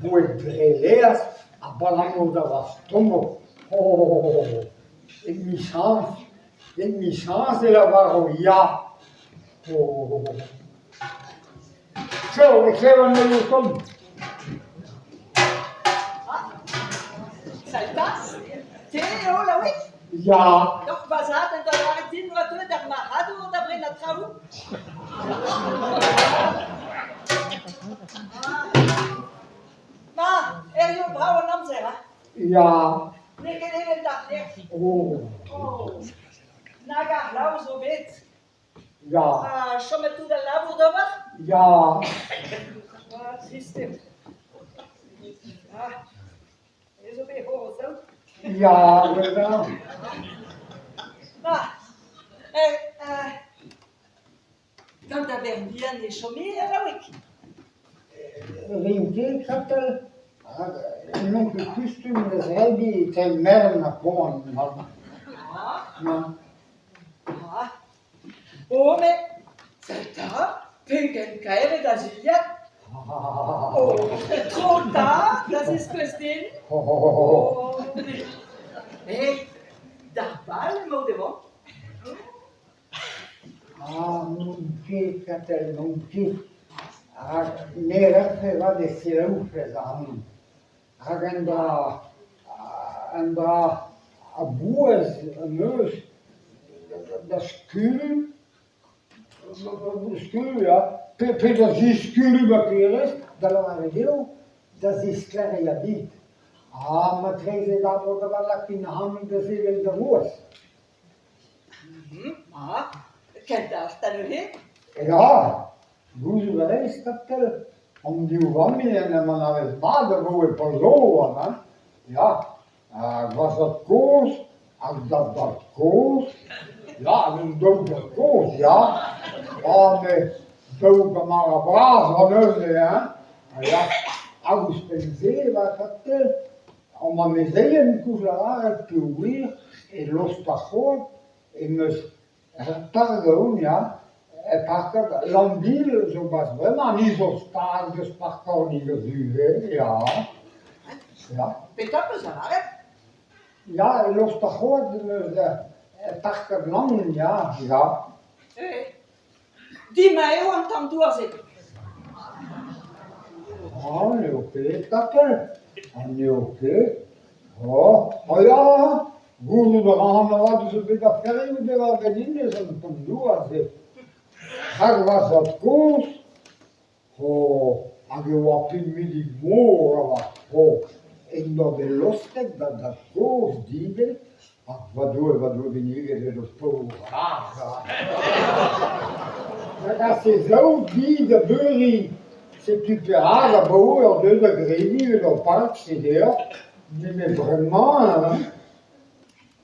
Boued dre laezh abalamour da va stomok. Oh ! Emichañs, emichañs e lavaro ya. Oh ! Selaou, e klevan anezho o tont. Sell 'ta, te eo Laouig? Ya. Doc'h va zad en doa lavaret din oa deuet ar marc'hadour da brenañ traoù. Ma, hiziv brav an amzer, hein? Ya. N'eo ket evel d'ar lec'h. Oh. Oh. Nag a c'hlav zo bet. Ya. Ha chomet tout al labour d'ober? Ya. Ah, trist eo. Ah, ez zo bet hor saout. Ya, voilà. Ma, eh, eh, gant da verc'h-bihan e chomi, Laouig? Rin ket, Katell, rak n'on ket kustum da zebriñ etre merenn ha koan. Ah. Nann. Ah. Oh, met sell 'ta, pegen kaer eo da zilhad! Oh, tro 'ta da ziskouez din. Oh, eh, d'ar bal emaout e vont? Ah, n'on ket, Katell, n'on ket. Rak me 'rafe vat e selaoufes ac'hanon. Rak un dra un dra a-bouez am eus da skuilh, skuilh ya, pe da ziskuilh ma kerez, da lavaret eo da zisklêriañ dit. Ha marteze labour da lakaat ac'hanon da sevel da vouezh. Mat, kendalc'h 'ta neuze. Ya, gouzout a rez, Katell, an div familh en em anavez mat abaoe pell zo 'vat hein. Ya, va zad-kozh hag da dad-kozh, ya, hag an daou dad-kozh, ya. Ah, met daou gamarad bras oa neuze hein. Ya, hag ouzhpenn-se, va Katell, An amezeien koulz lavaret peogwir e lost ar c'hoad em eus park aon ya, parkad Lambil zo 'barzh bremañ, ni zo stag deus park Kornig ivez ya, ya. Petra 'peus lavaret? Ya, e lost ar c'hoad em eus parkad Lann ya, ya. Dima eo an tamm douar-se. Ah, n'eo ket, Katell, ha n'eo ket. Oh, ah ya, gouzout a ran avat ez eus bet aferioù diwar-benn hennezh an tamm douar-se. Rak va zad-kozh, oh, hag e oa pinvidik-mor avat, oh, en doa bet losket da dad-kozh ivez Ah, va Doue, va Doue benniget edo paour bras Da gas e zaou di da beuriñ. Setu perak abaoe oc'h deuet da grediñ edo park-se deoc'h, nemet bremañ hein.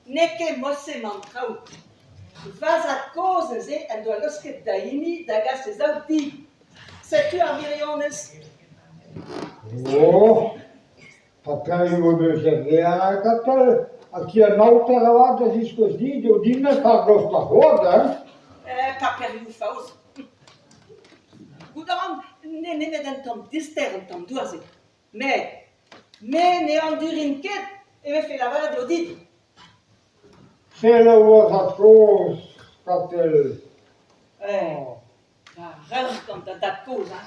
N'eo ket mod-se 'mañ an traoù. Va zad-kozh neuze en doa laosket da hini da gas e zaou di. Setu ar wirionez. Oh, Paperioù o deus er gêr Katell, ha ti an aoter avat a ziskouez dit eo din-me par gost ar c'hoad, hein? Paperioù faos. Goût a ran n'eo nemet un tamm dister an tamm douar-se. Met me ne andurin ket e vefe lavaret eo dit. Selaou va zad-kozh, Katell. Ar gant da dad-kozh hein.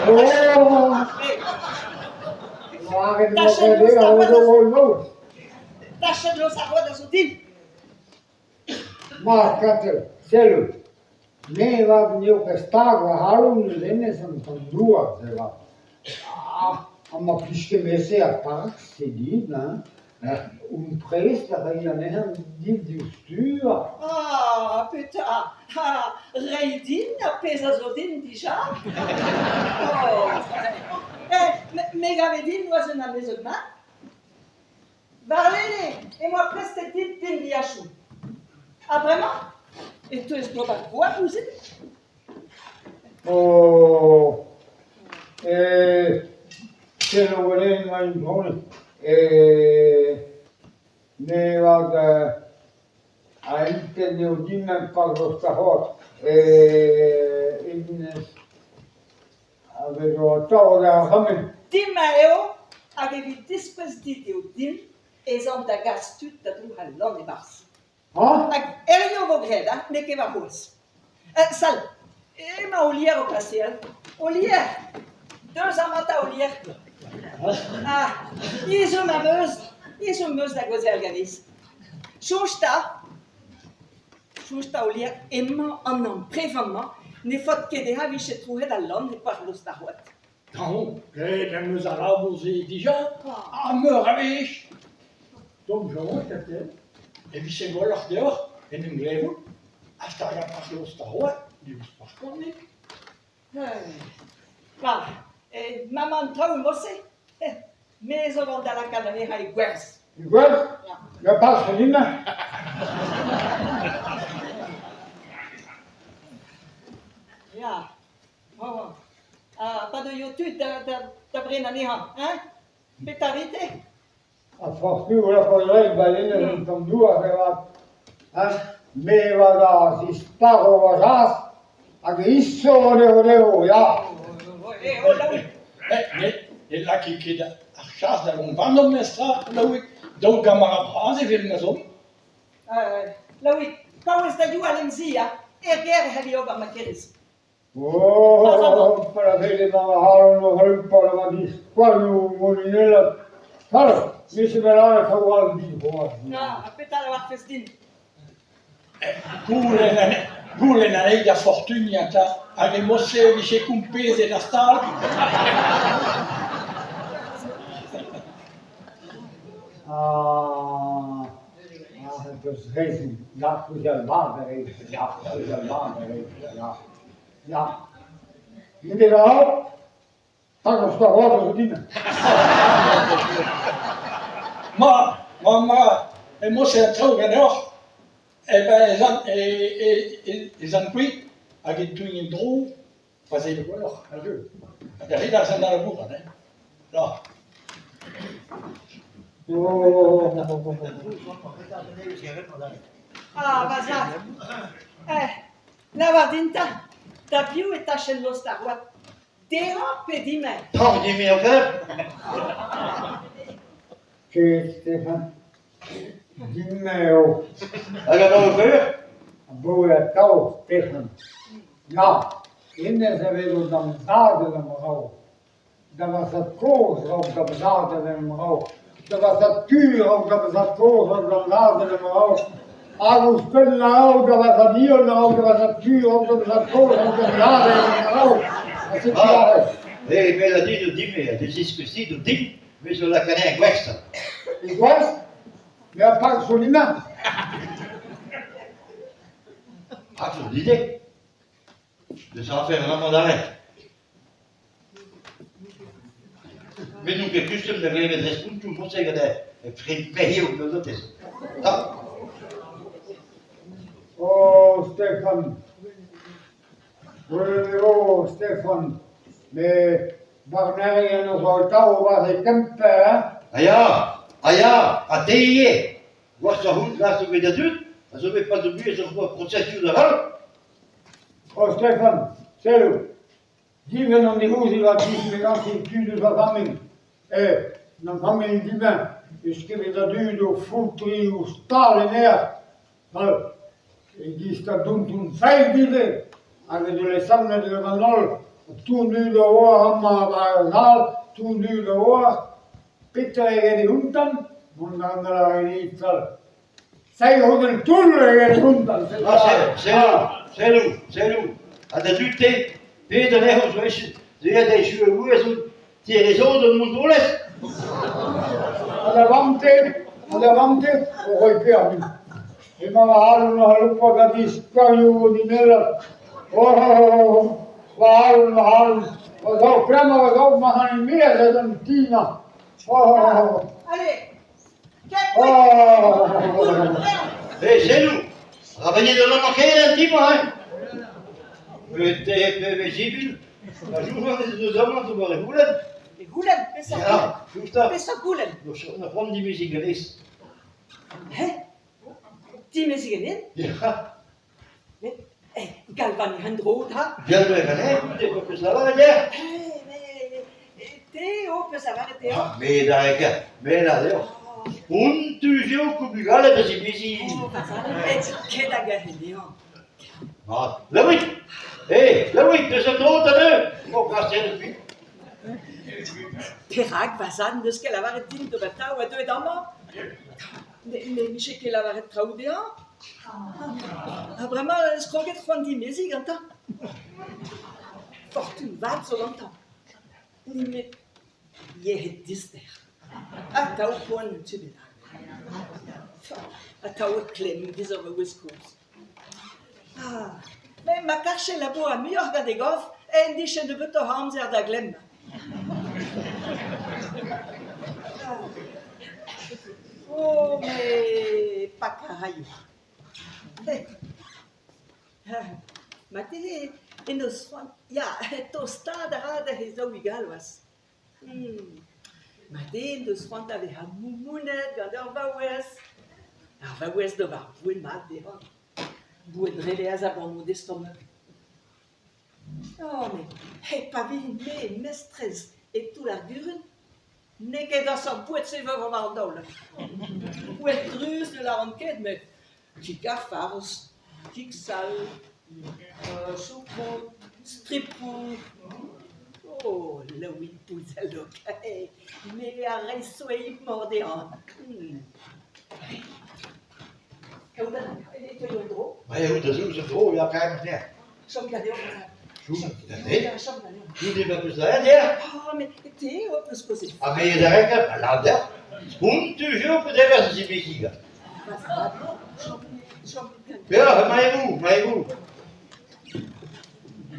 Oh! Tachenn los ar c'hoad a zo din. Ma, Katell, sellout. Me avat n'eo ket stag va c'halon eus hennezh an tamm douar, se 'vat. Ha ma plij kement-se ar park-se dit, hein, on prest da reiñ anezhañ dit diouzhtu. Ah, petra? Ha reiñ din ar pezh a zo din dija? Oh. Eh, me gave din oas un amezeg mat. Warlene em boa prestet dit binviachoù. Ha bremañ e teuez d'ober goap ouzhin? Oh, selaou eo ma itron, me 'vat a-entent eo din pa gosta c'hoazh hennezh a vezo atav hag ar c'hamen. Dimp eo, hag evit diskouez dit eo dimp ez an da gas tud da drouc'hañ lann e-barzh. Hag hiziv 'vo graet, ha n'eo ket warc'hoazh. Sal, emañ Olier o paseal. Olier, deus amañ 'ta Olier. Ah, ezhomm am eus, ezhomm am eus da gaozeal ganez. Soñj 'ta, soñj 'ta Olier, emañ an amprevan-mañ ne faot ket dezhañ 'vije trouc'het al lann e-pad lost ar c'hoad. Traoñ, graet em eus ar labour-se dija, ha meur a wech. D'am soñj, Katell, e vije gwelloc'h deoc'h en em glevout ha stagañ park-lost ar c'hoad diouzh park Kornig. Ma, ma 'mañ an traoù mod-se, me zo vont da lakaat anezhañ e gwerzh. E gwerzh? Ya pas ganin. Ya. Oh, ha pa deuio tud da brenañ anezhañ, hein? Petra 'rit-te? Ha forzh piv a vo graet balennet un tamm douar avat. Hein? Me 'va da zisparo va zas hag isor eo dezho, ya. Eh, oh, Laouig! Met ne laki ket ar chas da vont warnomp memestra, Laouig, daou gamarad bras evel ma'z omp. Laouig, paouez da youal em zi, ha er gêr e c'helli ober ma kerez. Oh, pa veze gant ar c'halon o c'hlumpal ma diskoazioù molinellat. Sal, me 'zo bet lâret traoù all din c'hoazh. Na, ha petra 'lavarfes din? Goulenn anezhi da fortuniañ 'ta, hag e mod-se e vije kompezet ar stal. Ah, ah, eus rezon, ya, kaozeal mat a rez, ya, kaozeal mat a rez, ya. Ya. N'eo ket brav? Tag ur stor zo din. Ma, ma, ma, emañ-se an traoù ganeoc'h. Eh ben ez an, ez an kuit hag e teuin en-dro pa 'z eo gwelloc'h, adieu. Hag a rit ar sent da labourat, hein. Ya. Ah, va zad. Eh, Lavar din 'ta, da biv e tachenn lost ar c'hoad? Dezhañ pe din-me? Traoñ din-me o klev. Ket, Stefan. Din-me eo. Hag abaoe peur? Abaoe atav, Stefan. Ya, hennezh a vezo d'am zad en em raok. Da va zad-kozh 'raok d'am zad en em raok. Da va zad-kuñv 'raok d'am zad-kozh 'raok d'am zad en em raok. Hag ouzhpenn a-raok da va zad-bihan 'raok da va zad-kuñv 'raok d'am zad-kozh 'raok d'am zad en em raok. Ha setu aze. Eh, met a dit zo din-me, a ziskouez dit zo din, me zo lakaet er gwerz. E gwerz? Me a pak zo din Pak zo dit Deus afer amañ adarre. Met n'on ket kustum da glevet respontoù morse gant he fried mezv nozvezh. Oh, Stefan. Gwelet e vo, Stefan. Met barnerien a zo atav war e Kemper, hein? Ah ya, ah ya, ha te ivez. Gwashoc'h out glas zo bet da dud, a zo bet pad o buhez ur prosezioù da ral. Oh, Stefan, selloù. Dibenn an degouezh e oa dismegañsiñ tud eus va familh. Eh, ma familh dibenn, eus ket a dud o foultriñ o stal en aer. Fall, e-giz da donton Saig ivez, hag e zo lesanvet gant an holl. Tout dud a oar amañ war ar sal, tout dud a oar petra e ret outañ mont da lâret fall. Saig un toull e ret outañ, Selloù, selloù, selloù. Ha da dud-te, pet anezho zo echu, zo aet da echu ur vuhez out Tier-ez-on d'an Montroulez? Ha da vamm-te, ha da vamm-te, o roiñ peoc'h din. Emañ va c'halon o c'haloupat gant diskorioù o dinellat. Oh, oh, oh, oh, va c'halon, va c'halon, va zaou bremañ, va zaou ma c'han e-maez eus an ti-mañ. Oh, oh, oh, oh. Allez, Oh, oh, oh, oh. Eh, selloù, rabanet an amañ ken an ti-mañ, hein? Met pe zibil, Ma jour ez eus amañ zo war e c'houlenn. E goulenn, peseurt Ya, goulenn? just Peseurt goulenn? Ur c'hoant dimeziñ ganez. Hein? Dimeziñ ganin? Ya. Met eh, galvan en-dro 'ta. Galv ganin, goude, peus lavaret dec'h. Eh, mais Te eo 'peus lavaret dezhañ? Me da me lâr deoc'h, spontus eo ho bugale da zimeziñ. Oh, va zad, met ket hag anezhañ. Mat, Laouig ! Eh, Laouig, deus en-dro da neuze ! Emañ kaset kuit. Perak va zad n'eus ket lavaret din d'ober 'ta oa deuet amañ ? Ne vije ket lavaret traoù dezhañ ? Ha bremañ ez kroget c'hoant dimeziñ gantañ ? Fortun vat zo gantañ. Nemet yec'hed dister. Atav poan un tu bennak. Atav e klemm giz ur vaouez kozh. Ah, met ma karje labourat muioc'h gant e gorf en dije nebeutoc'h a amzer da glemm. Oh, met pakañ a raio. Marteze en deus c'hoant, ya, tostaat a ra d'he zaouigal c'hoazh. Marteze en deus c'hoant da vezañ moumounet gant ur vaouez. Ar vaouez d'ober boued mat dezhañ. Boued dre laezh a-boan d'e stomok. Oh, met hep pa vin-me mestrez e toull ar gurun, n'eo ket ur seurt boued-se 'vo war an daol. Boued druz ne lâran ket, met kig ha farz, kig sall, choukoù, stripoù. Oh, laouen Pouzellog, me a reiso e imor dezhañ. Kaout a ra e teuio en-dro. Ma eo da zous en-dro, ya, kaer anezhañ. Chom ganeomp avat. Chom ganeomp. Ya, chom ganeomp. Goude ma peus lâret dec'h. Ah, met te eo peus kaozeet. Ha me da renkañ, ma lâret dec'h. Spontus eo pedevezh zimeziñ. Chom, chom ganeomp. Peoc'h, ma eo, ma eo.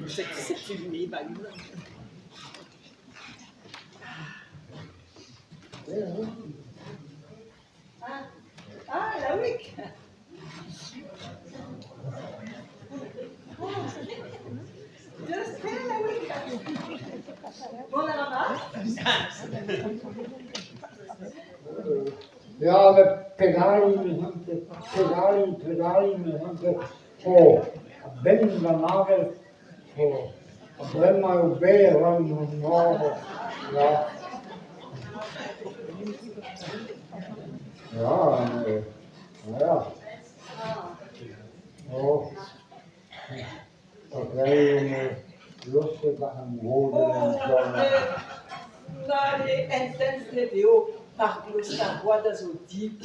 Setu me ma-unan. Ah, Laouig ! Deus tre, Laouig ! Mont a ra mat ? Ya, met pedaliñ 'meus pedaliñ, pedaliñ 'meus oh, a-benn d'an avel, oh, bremañ eo berr an nor, ya. Ya, ya. Oh, losket war an Na, ententet eo par glost ar gwad a zo dit.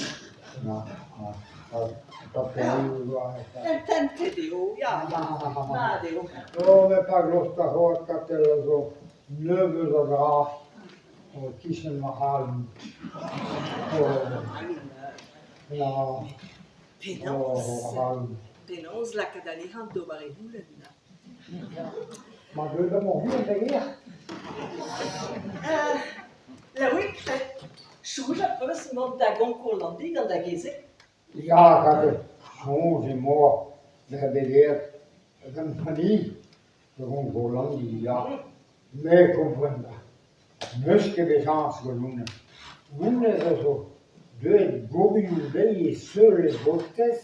Ententet eo, ya, ya, mat eo. Oh, met pa glost ar c'hoad Katell a zo nebeut a dra e-kichen ma c'halon. Oh, Penaos, penaos lakaat anezhañ d'ober e c'houlenn ? Ma deuet amañ buan da gêr. Laouig, soñj az peus mont da Gonkour Landi gant da gezeg ? Ya, rak soñj emañ bezañ bet aet gant familh da Gonkour Landi, ya. Me 'kompren n'eus ket bet chañs gant honnezh. Honnezh a zo deuet gorioù dezhi e seul e botez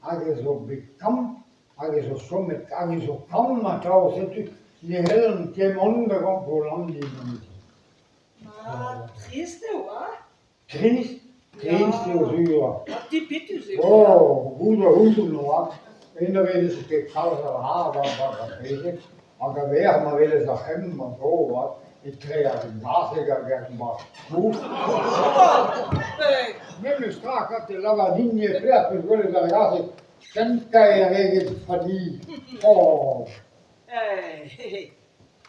hag a zo bet kamm hag a zo chomet hag a zo kamm atav setu ne c'hellan ket mont da Gonkour Landi ganti. Ah, trist eo, hein ? Trist, trist eo sur. Ha dipitus eo. Oh, goût a ouzon avat. Ne welez ket kalz a dra war ar prezeg hag a-vec'h ma welez ar c'hemm a zo avat etre ar gazeg hag ar marc'h-kozh. Memes tra kat e lavar din e pelec'h 'peus gwelet ar gazeg ken kaer eget Fanny. Oh.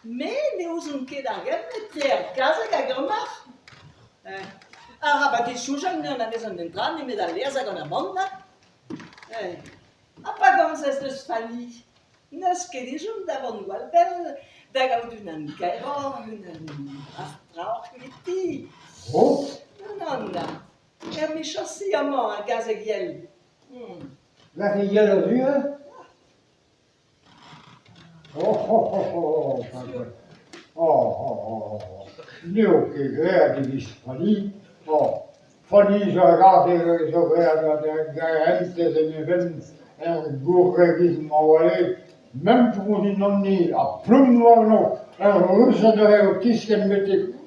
Me ne ouzon ket ar gemm etre ar gazeg hag ar marc'h. Arabat eo soñjal ne anavezan netra nemet al laezh hag an amann. Ha pa gomzez deus Fanny, n'eus ket ezhomm da vont gwall bell da gaout unan kaeroc'h, unan astroc'h eviti. Oh ! Nann, emichañs amañ ar gazeg yell. Gazeg yell a zu, hein ? Oh, oh, oh, n'eo ket graet evit Fanny. Oh, Fanny zo a gazeg zo graet gant garantez en he fenn er gourregiz ma oa aet. Memproù dindanni ha plom warno. Ar Rused a vez o tiskenn betek.